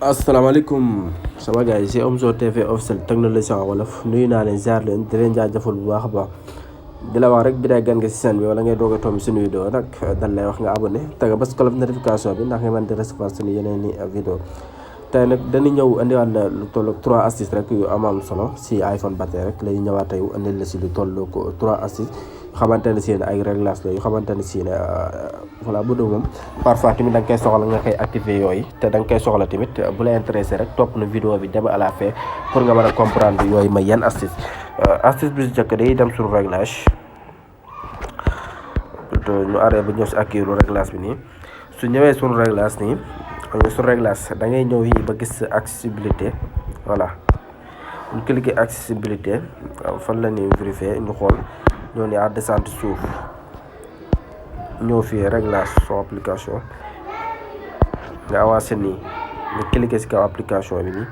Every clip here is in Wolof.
asalaamaaleykum sama gars yi c'est Omzo TV officiel technologie en wolof nuyu naa leen ziar leen di leen jaajëfal bu baax a baax di la wax rek bi day gan nga si chaîne bi wala ngay doog a tomb suñu vidéo nag dal lay wax nga abonné te nga bës cloche notification bi ndax nga mën di recevoir suñu yeneen i vidéo tey nag dañu ñëw indiwaat la lu toll ak 3 astuces rek yu am solo si iPhone ba tey rek lay ñëwaat tey indil la si lu toll ko 3 astuces xamante ne si ne ay réglages la yu xamante ne si ne voilà bu dee moom parfois tamit da nga koy soxla nga koy activer yooyu te da nga koy soxla tamit bu la intéressé rek topp na vidéo bi dem à la fin pour nga mën a comprendre yooyu may yan astuce astuce bi si njëkk day dem sur réglage ñu arrêté ba ñëw si ak kiiru réglage bi nii su ñëwee sur réglage nii sur réglage da ngay ñëw fii ba gis accessibilité voilà ñu cliquer accessibilité fan la ñuy vérifier ñu xool ñoo ni à descente suuf ñëw fii réglage son application nga avancé nii nga cliquer si kaw application bi nii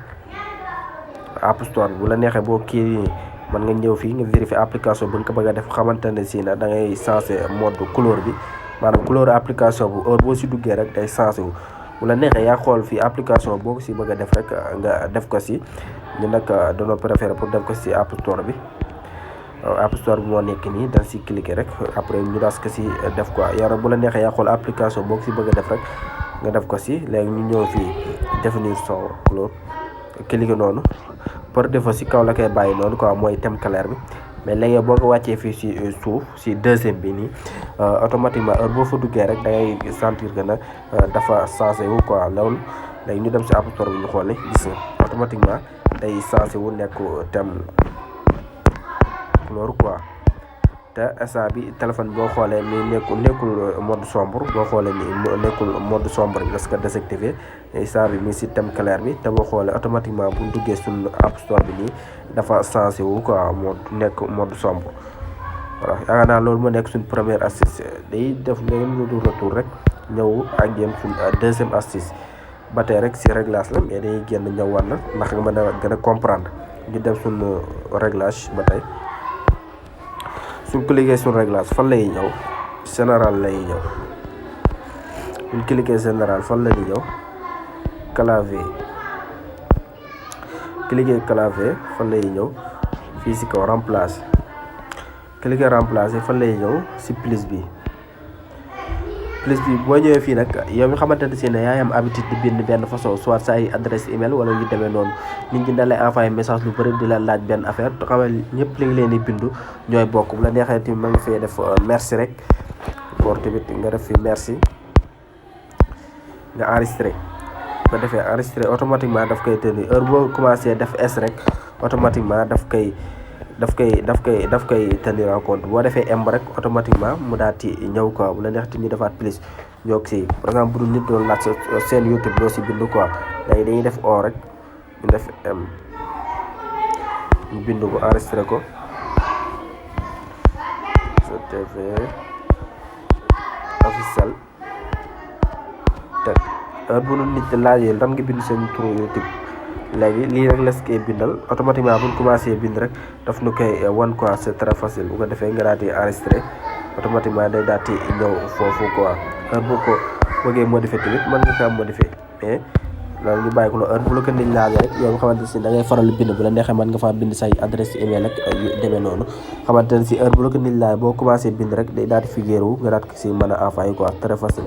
App Store bu la neexee boo kii nii mën nga ñëw fii nga vérifier application bu nga ko bëgg a def xamante ne si na da ngay changé mode couleur bi maanaam couleur application bu heure boo si duggee rek day changé wu bu la neexee yaa xool fii application boo ko si bëgg a def rek nga def ko si ñu nag dañoo préféré pour def ko si App Store bi App Store bi moo nekk nii dañ si cliquer rek après ñu daas ko si def quoi yow bu la neexee yaa xool application boo ko si bëgg a def rek nga def ko si léegi ñu ñëw fii définir son couleur cliquer noonu par défaut si kaw la koy bàyyi noonu quoi mooy thème clair bi mais léegi boo ko wàccee fii si suuf si deuxième bi nii automatiquement heure boo fa duggee rek da ngay sentir que na dafa changé wu quoi loolu léegi ñu dem si App Store bi ñu xool gis nga automatiquement day changé wu nekk thème couleur quoi te instant bi téléphone boo xoolee ni nekkul mode sombre boo xoolee ni nekkul mode sombre bi parce que désactivé instant bi mi si thème clair bi te boo xoolee automatiquement bu duggee suñu App Store bi nii dafa changé wu quoi mode nekk mode sombre voilà yaakaar naa loolu moo nekk suñ première astuce day def léegi lu retour rek ñëw ak yéen suñ deuxième astuce ba tey rek si réglage la mais dañuy génn ñëwaat na ndax nga mën a gën a comprendre ñu dem suñu réglage ba tey suñ cliquer sur réglage fan lay ñëw général lay ñëw suñ cliquer général fan la ñuy ñëw clavier cliquer clavier fan lay ñëw fii si kaw remplacer cliquer remplacer fan lay ñëw si plus bi boo ñëwee fii nag yow mi xamante ne si ne yaa am habitude di bind benn façon soit sa ay adresse email wala yu demee noonu nit ñi da lay envoyé message lu bëri di la laaj benn affaire te xamal ñëpp li ngi leen di bindu ñooy bokk bu la neexee tamit ma nga fee def merci rek pour tamit nga def fi merci nga enregistré ko defee enregistré automatiquement daf koy tenir heure boo commencé def s rek automatiquement daf koy tenir en compte boo defee M rek automatiquement mu daal di ñëw quoi bu la neex ñu defaat plus ñoo si par exemple bu dul nit doon laaj seen YouTube doo si bind quoi léegi dañuy def O rek ñu def M ñu bind ko enregistré ko TV officiel teg heure bu dul nit laajee lan nga bind seen turu YouTube léegi lii rek la koy bindal automatiquement bu ñu commencé bind rek daf nu koy wan quoi c'est très facile bu ko defee nga daal di enregistré automatiquement day daal di ñëw foofu quoi heure boo ko bëggee modifier tamit mën nga kaa modifier mais loolu ñu bàyyi ko heure bu la ko nit laajee rek yow nga xamante si da ngay faral bind bu la neexee mën nga faa bind say adresse email ak yu demee noonu xamante ne si heure bu la ko nit laajee boo commencé bind rek day daal di figure wu nga daal ko si mën a envoyer quoi très facile.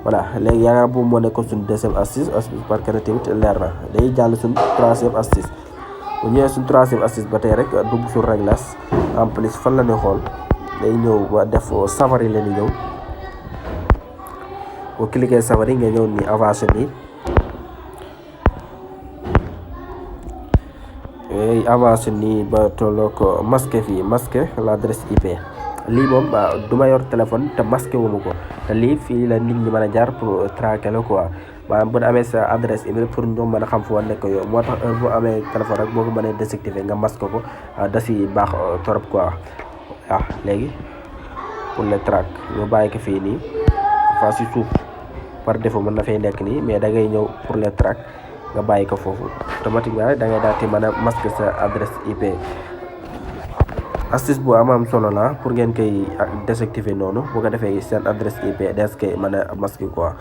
voilà léegi yaakaar boobu moo nekkoon suñu deuxième astuce parce que tamit leer na day jàll suñu troisième astuce bu ñëwee suñu troisième astuce ba tey rek dugg sur réglage en plus fan la ñuy xool day ñëw ba def Safari la ñuy ñëw boo cliquer Safari nga ñëw ni avancé nii avancé nii ba tolloo ko masqué fii masqué l'adresse IP lii moom du ma yor téléphone te masqué wu ma ko te lii fii la nit ñi mën a jaar pour traquer la quoi maanaam bu amee sa adresse email pour ñoom mën a xam foo nekk yow moo tax heure boo amee téléphone rek boo ko mënee désactiver nga masque ko da si baax trop quoi léegi pour le track ñu bàyyi ko fii nii fa si suuf par défaut mën na fay nekk nii mais da ngay ñëw pour le track nga bàyyi ko foofu automatiquement da ngay daal di mën a masque sa adresse IP. astuce bu am solo la pour ngeen koy désactiver noonu bu ko defee seen adresse IP des koy mën a masquer quoi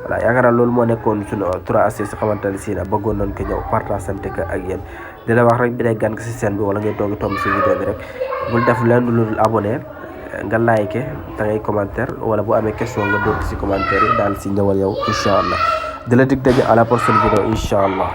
voilà yaakaar naa loolu moo nekkoon suñu 3 astuces si xamante ne si na bëggoon nañ ko ñëw partage sante ko ak yéen di la wax rek bi day gan si chaîne bi wala ngay toogi tomb si vidéo bi rek bul def leen lu abonné nga like te ngay commentaire wala bu amee question nga dóor si commentaire yi daal si ñëwal yow incha allah di la dig daje à la prochaine vidéo incha allah